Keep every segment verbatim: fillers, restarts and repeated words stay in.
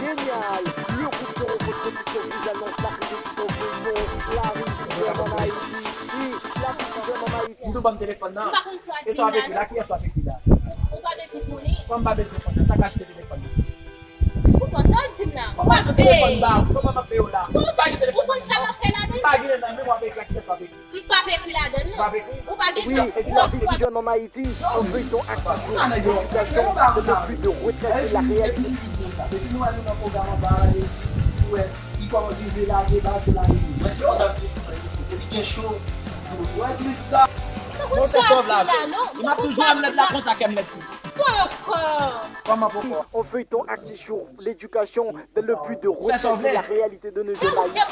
Génial! Le groupe se rencontre pour surprise annonce l'arrivée du champion, l'arrivée en Haïti. Oui, l'arrivée en Haïti. M tou ban m telefòn nan. E sa w ap ekri la? Kiyès w ap ekri la? Ou pa bezwen konnen. Kòm m pa bezwen konnen, sa k achte telefòn nan? Ou konn sa w di m la? Ou pa vle. Kòman m ap fè yo la? Ou pa gen telefòn nan? Ou konn sa m ap fè ladan? M pa gen nan men w ap ekri la, kiyès w ap ekri? M p ap ekri ladan l non. Ou pa gen sou Jeune en Haïti, un feuilleton axé sur l'éducation, le but de retracer la réalité. Mwen se yon sa ki toujou fè mesye. Depi gen cho, mwen se sòv la. E m ap toujou anmèt la konsa kèm lèt tou. Poko. Kòman poko? Un feuilleton axé sur l'éducation dans le but de retracer la réalité de nos jeunes haïtiens.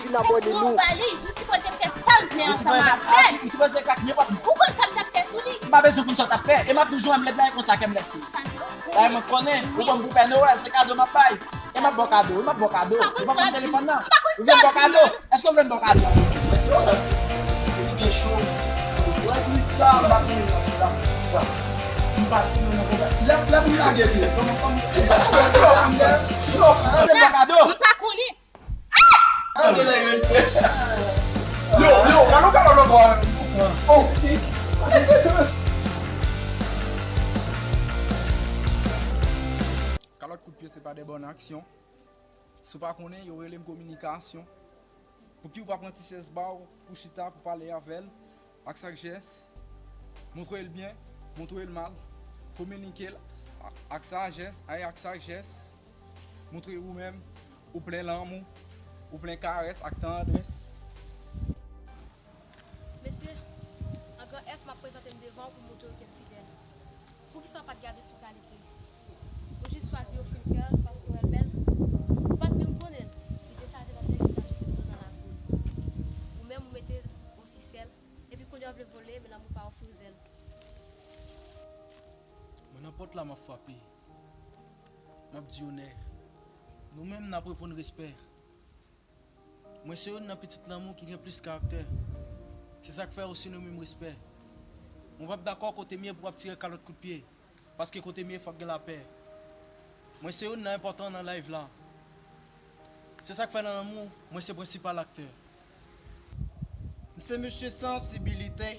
Vin abòne nou. M sipoze kak nenpòt. M pa bezwen konn sa w t ap fè. E m ap toujou anmèt la konsa kèm lèt tou. Bay mwen konnen, ou ban m pou Pè Nowèl, se kado m ap bay. E m ap ba w kado, e m ap ba w kado. Ou pa konn telefòn nan? Ou vle m ba w kado? Èske w vle m ba w kado? Mwen se yon sa ki toujou fè mesye. Depi gen cho, mwen di li sa, m ap gen sa. Sa. M pa t nan pwoblèm. Lè lè pou m lage pye. Kòman kòman. Ou vle m ba w kado? M pa konnen. Yo, yo, gade yon kalòt lòt bò a. Oh, Kalòt kout pye se pa de bòn aksyon. Si w pa konnen, yo rele m kominikasyon. Pouki w pa pran ti chèz ba w pou chita, pou pale avè l ak sajès? Montre l byen, montre l mal. Kominike l ak sajès, ay ak sajès. Montre ou menm, ou plen lanmou, ou plen karès ak tandrès. Mesye, an gran F, m ap prezante m devan w pou m montre w ke m fidèl. Poukisa w pa t gade sou kalite? Ou jis chwazi ofri l kè l paske w wè l bèl? Ou pa t menm konnen l, li deja devan tèt li t ap jete dlo nan lakou l. Ou menm ou mete l ofisyèl, epi kounye a w vle vole, men lanmou pa ofri w zèl. Mwen nan pòt la m ap frape. M ap di onè. Nou menm n ap reponn respè. Mwen se youn nan pitit lanmou ki gen plis karaktè. Se sa k fè yo sinonime m respè. Mwen p ap dakò kote m ye pou w ap tire kalòt kout pye, paske kote m ye fòk gen lapè. Mwen se youn nan enpòtan nan live la. Se sa k fè nan lanmou, mwen se prensipal aktè. M se mesye sansibilite.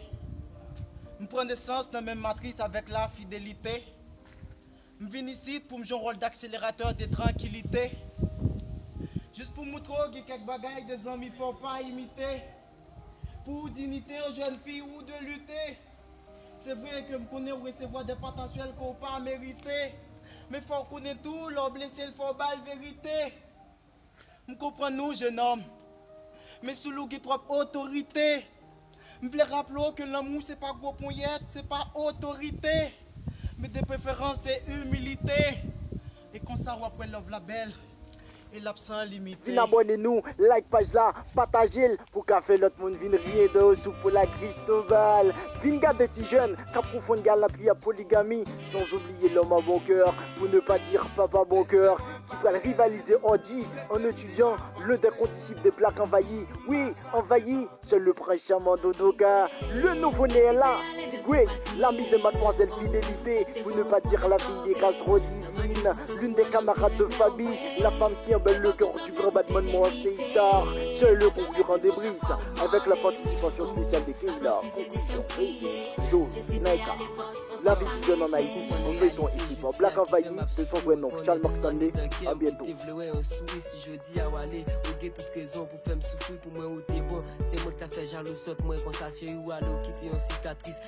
M pran nesans nan menm matris avèk lafidelite. M vin isit pou m jwe yon wòl d'akseleratè de trankilite. Jis pou m moutre w gen kèk bagay de zanmi fò w pa imite. Pou ou dinite, yon jèn fi ou de lite. Se vre ke m konnen w resevwa de patansyèl ke w pa merite. Men fò w konnen tou, lè w blese l, fò w ba l verite. M konprann ou, jenòm. Men sou li w gen twòp otorite. M vle raple w ke lanmou se pa gwo ponyèt, se pa otorite. Men de preferans se imilite. E konsa w ap wè love la bèl e l ap san limite. Vin abòne nou, like paj la, pataje l pou ka fè lòt moun vin riyen de w sou po la Cristobal. Vin gade ti jèn k ap konfonn galanterie ak poligami, sans oublier l'homme à bon cœur, pour ne pas dire papa bon cœur, ki pral rivalize Ordi en étudiant l'un des condisciples de Black Envahi. Oui, Envahi, c'est le prince charmant Dodoka. Le nouveau-né est là, Sigwe, l'ami de mademoiselle Fidélité, pour ne pas dire la fille des Castro Divine, l'une des camarades de Fabi, la femme qui embelle le cœur du grand badman Monster Star. C'est le concurrent de Brice, avec la participation spéciale de Keyla, Conclusion, Crazy, Dose, Naika. Lavi ti jèn an Ayiti, yon feyton ekri pa Black Envahi, de son vrai nom, Charles Marc Stanley. À bientôt. Te vle wè yon souri si jodi a w ale. Ou gen tout rezon pou fè m soufri, pou mwen ou te bon. Se mwen k ta fè jalou sòt mwen konsa, cheri, w ale, ou kite yon sikatris.